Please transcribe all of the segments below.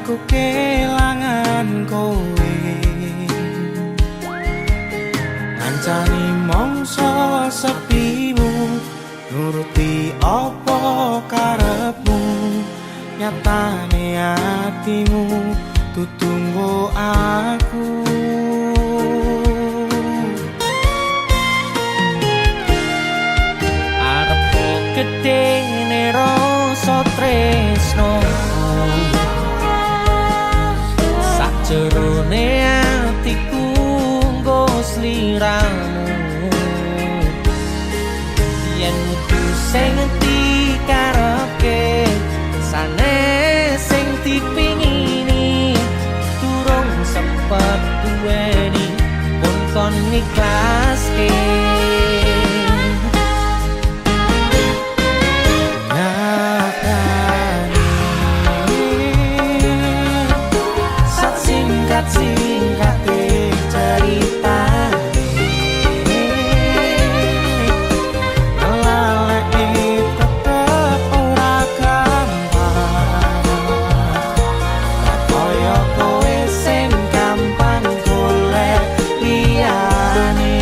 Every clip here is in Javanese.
Aku kelangan kowe. Ngancani mongso sepimu, nuruti apa karepmu. Nyatane atimu tutunggo aku. Arep gedene rasa tresno, sakjerone atiku nggo sliramu. Yen udu sing dikarepke sanes sing dipingini, durung sempet duweni pun kon ngiklaske. Nyatane sak singkat-singkate ceritane, laleke tetep ora gampang. Ra kaya kowe sing gampang golek liyane.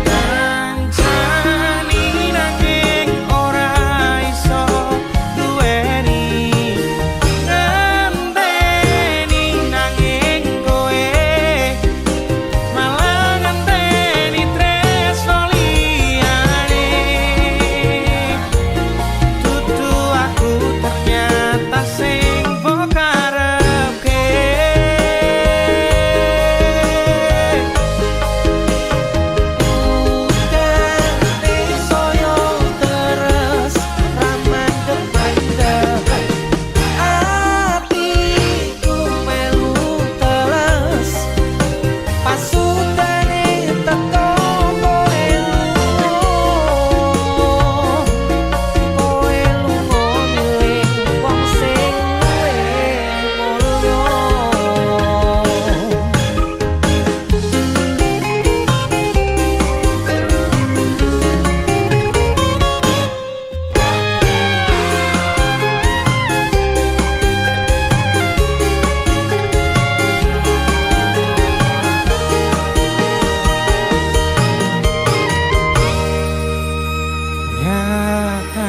Kancani nanging ora iso duweni, ngenteni nanging kowe malah ngenteni tresno liyane. Dudu aku ternyata sing mbok karepke. Utane saya terus ra mandek-mandek, atiku melu teles pasutane teko kowe lunga. Kowe lunga milih wong sing luwih mulya.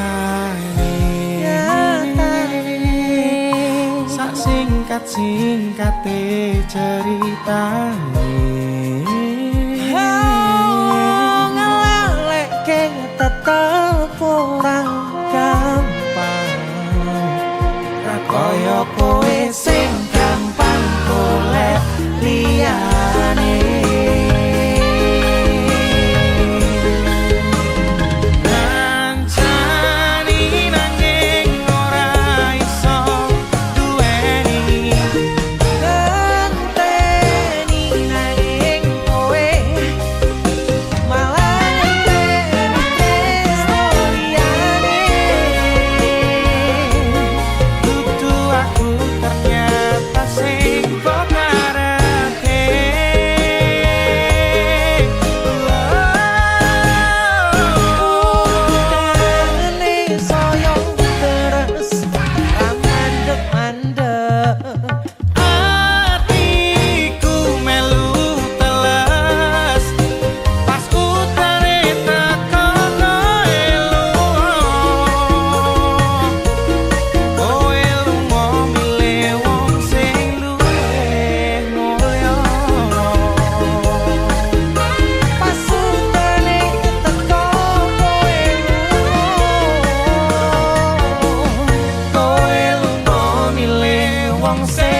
Nyatane sak singkat-singkate ceritane, Ngelalekke tetep ora gampang. Ra kaya kowe sing gampang golek liyane. Ngancani nanging ora iso duweni, Ngenteni nanging kowe malah ngenteni tresno liyane. Dudu aku ternyata sing mbok karepke. Utane saya terus ra mandek-mandek, Atiku melu teles pas utane teko kowe lunga. Kowe lunga milih wong sing luwih mulya. Pasutane teko kowe lunga. Kowe lunga milih wong sing